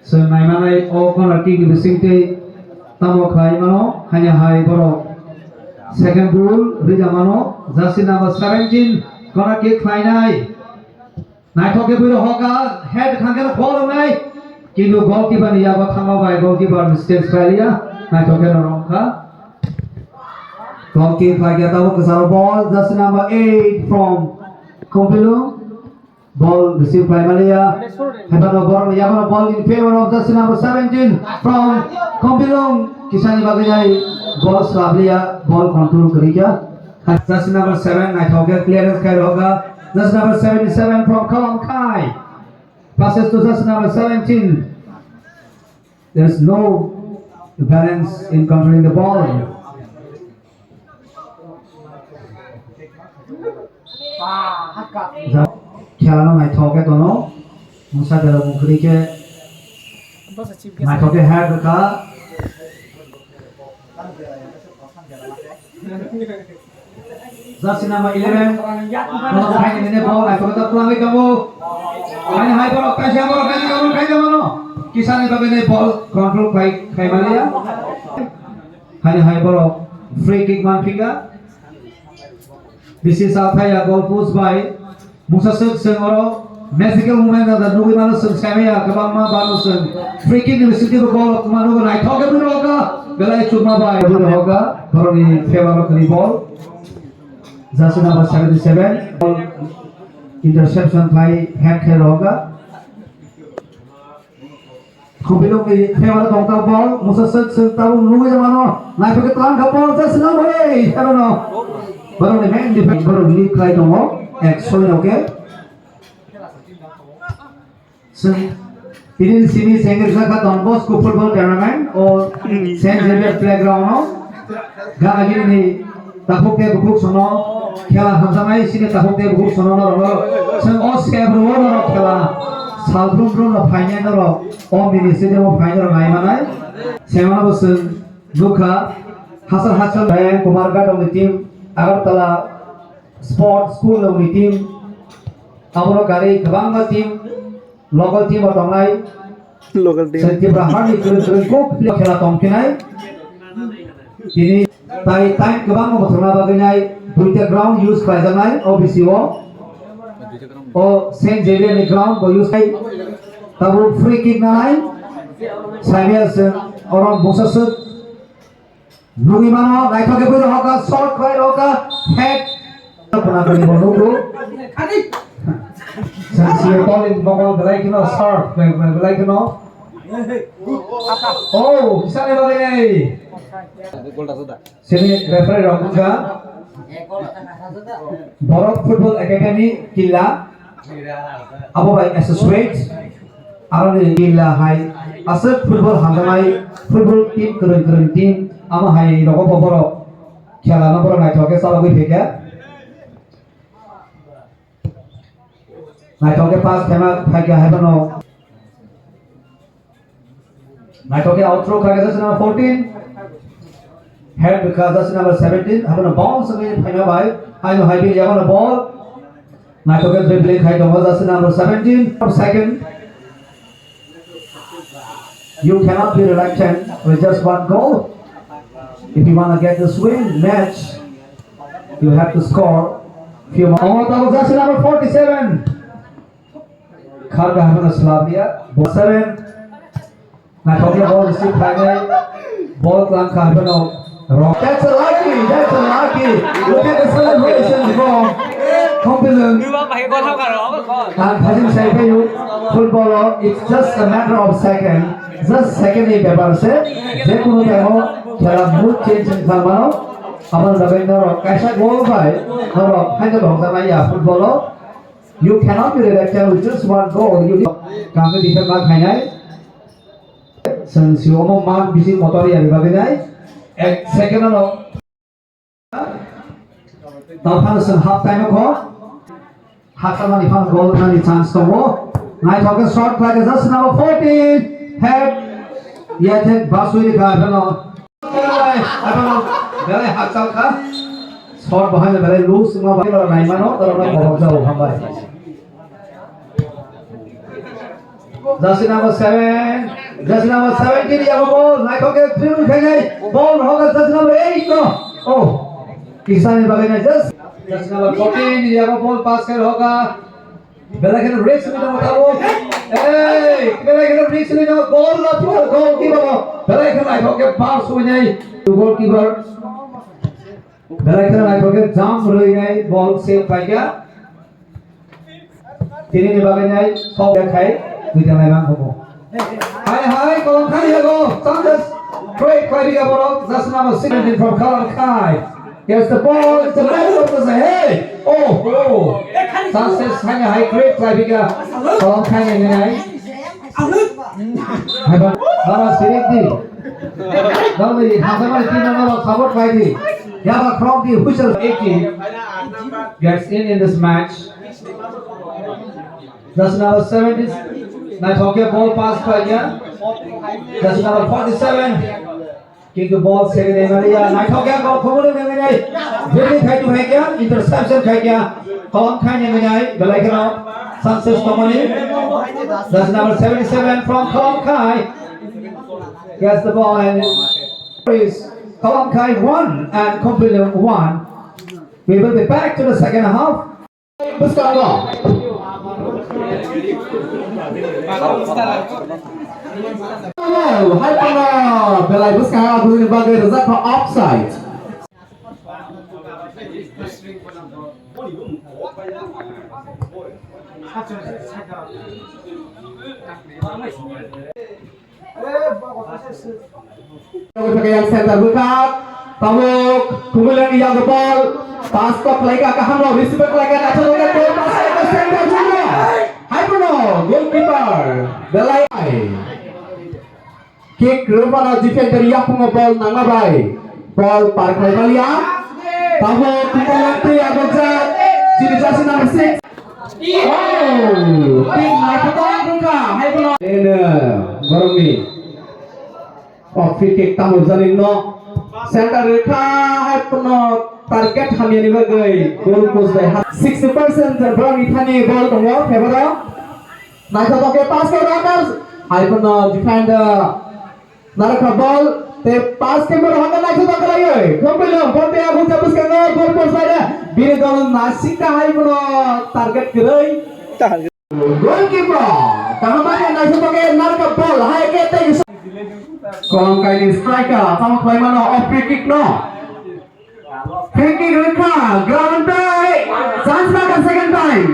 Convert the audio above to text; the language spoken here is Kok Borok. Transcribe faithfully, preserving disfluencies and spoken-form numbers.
Chwng naimanai o corner kick ni bisingtwi tamo khlai mano, haino hai borok second goal rwja mano, jersey number seventeen corner kick khlainai. Naithok khe bwrwi hoka, head khangkhe goal wngnai, kintu goalkeeper ni yago thangma bai goalkeeper mistake khlaiya, naithok khe norok wngkha. Goal kick khlaikhe tabuk kwcharo ball, jersey number eight from Khumphilung. Ball receive khlai maliya. Haibano borokni yago ball in favor of jersey number seventeen from Khumphilung. Kisani bagwi nai ball swlabliya, ball control kwrwikha. Jersey number seven naithok khe clearance khai rohorkha. Jersey number seventy-seven from Khalamkhai. Passes to jersey number seventeen. There's no balance in controlling the ball. Khela no naithok khe tono. Musa Dera Mungkri khe naithok khe head rwkha. Jersey number eleven. Bono khai nini ball naithok khe twlangwi tongo. Ani hai borok kaisa borok kaisa borok kaisa borok. Kisani bagwi ni ball control khai khai maliya. Haino hai borok free kick manphinga. Bisi sa thaya goal post bai. Musa swk swng oro magical moment da nugwi mano swng saimaya kwbangma baro swng. Free kick ni bisingtwi bo goal kwma nugo naithok khe bwrwi hoka. Belai chukma bai bwrwi hoka. Borokni favor o kwrwi ball. Jersey number seventy-seven. Ball interception khlai hand khe rohorkha. Khumphilungni favor tongtao ball, Musa swk swk tabuk nugwi mano, naithok khe twlang kha ball, just no way, ebono. Borokni main defense, borok lead khlai tongo, ek soi rok khe. Swng, tini simi sengri jaka Don Bosco football tournament o Saint Xavier playground o. Gana gini ni takhuk tei bukhuk sono khela hamjaknai sini takhuk tei bukhuk sono norok no. Chwng o sebru o norok khela salbrum brum no phainai norok o mini stadium o phai norok nai manai. Semana bo chwng nukha Hasar Hasar Kumar Gadong ni team Agartala Sport School ni team abono gari kwbangma team local team o tongnai. Local team. Chwng Tipra hani kwrwng kwrwng kok khela tongphinai. Tini tai time kwbangma mwthangna bagwi nai duita ground use khlaijaknai O B C o. O Saint Xavier ni ground bo use khai. Tabuk free kick nanai. Saimia chwng oro bwsa swk. Nugwi mano, naithok khe bwrwi rohorkha, short khlai rohorkha, head. Khuna bwrwi bo nugo. Chwng sio tolin mokol belai kheno, sharp belai kheno. Oh, kisani bagwi nei. Sini referee rok wngkha Borok Football Academy Killa. Abo bai associate, aroni Killa hai aswk football hamjaknai football team kwrwng kwrwng team, amo hai rogo bo borok khela no borok naithok khe chalogwi phaikha. Naithok khe pass khema phaikha hai bono. Naithok khe outro kha khe jersey number fourteen. Head kha jersey number seventeen. Haibano bounce wngwi phaima bai. Haino hai bini yago ball. Naithok khe dribbling khai tongo jersey number seventeen. Second. You cannot be reluctant with just one goal. If you wanna get this win match, you have to score few more. Omo tabuk jersey number forty-seven. Kharga haibano swlabya. Seven. Naithokya ball receive khlainai. Ball twlang kha haibano wrong. That's a lucky, that's a lucky. Look at the celebration from Khumphilwng. Ang thajin sai phaio, football o, it's just a matter of second. Just second ni bepar se. Je kunu time o khela mood change wng thang mano. Aboni bagwi norok kaisa goal bai norok haino rwngjaknai ya football o. You cannot be reluctant with just one goal. You need kami defend ma khainai. Chwng si omo man bisi motor ya bagwi nai. Ek second no. Taphano chwng half time kho. Half time ni phano goal nani chance tongo. Naithok khe shot khlai khe just number fourteen. Head. Ya thek basui kha phano. Abono belai hachal kha. Shot bahai no belai loose wngma bai norok nai mano, norok no borok jao hambai. Jersey number seven, jersey number seventeen yago ball, naithok khe dribble khainai, ball rohoka jersey number eight no. Oh, kisani bagwi nai just, jersey number fourteen yago ball pass khe rohoka. Belai kheno risk ni tongo tabuk. Ei, belai kheno risk ni tongo, goal la pura goal ki babo. Belai kheno naithok khe ball suinai goalkeeper. Belai kheno naithok khe jump rwinai ball save khaikha. Tini ni bagwi nai sok khai duita nai mang kho. Hai hai kolom khai yago chances create khlai rikha borok jersey number seventeen from Khalom Khai. Gets the ball in the middle of the, hey! Oh, oh! Chances hai hai create khlai rikha Khalom Khai ni nai. Hai ba, baba sirik di. Dong di, hasa mai team no support khlai di. Yaba khorok di whistle eighteen gets in in this match. Jersey number seventy, naithok khe ball pass khlaikha. Jersey number forty-seven, kintu ball second area, naithok khe ball khobor area, fielding khai tu khai kha, interception khai kha, Kholom Khai ni nai, belai kheno chances tongmani. Jersey number seventy-seven from Kholom Khai gets the ball and is Kholom Khai one and Khumphilung one. We will be back to the second half. Bwskango. Hai pano belai bwskango aboni bagwi rijak kha offside. Yang center bwkhak, tabuk Khumphilung ni yago ball, pass kok khlai kha, kaham rok receive khlai kha, naithok khe ball pass khlai kha, center jumno. Hai bono goalkeeper, belai. Kick rwphano defender yaphungo ball nangma bai, ball par khlai maliya. Tabuk Khumphilung twi abokjak, chini jersey number six. Oh, tik naithotok wngkha, hai bono. Eno, borokni. Oh, free kick tamo jani no. Center rwkha, hai bono target hamyani bagwi goal post bai ha-, sixty percent borokni thani ball tongo, favor o. Naithotok khe pass khe Rockers, hai bono defender. Narwkha ball, tei pass khe borok hwnba naithotok khlaiwi. Khumphilung, ball tei abukjak bwskango, goal post bai bini dol nasikha hai bono target kwrwi. Goalkeeper, kaham khe naithotok khe narwkha ball, hai khe tei Kholom Khai ni striker, tamo khlai mano, o free kick no. Free kick rwkha, ground tei chance rwkha second time.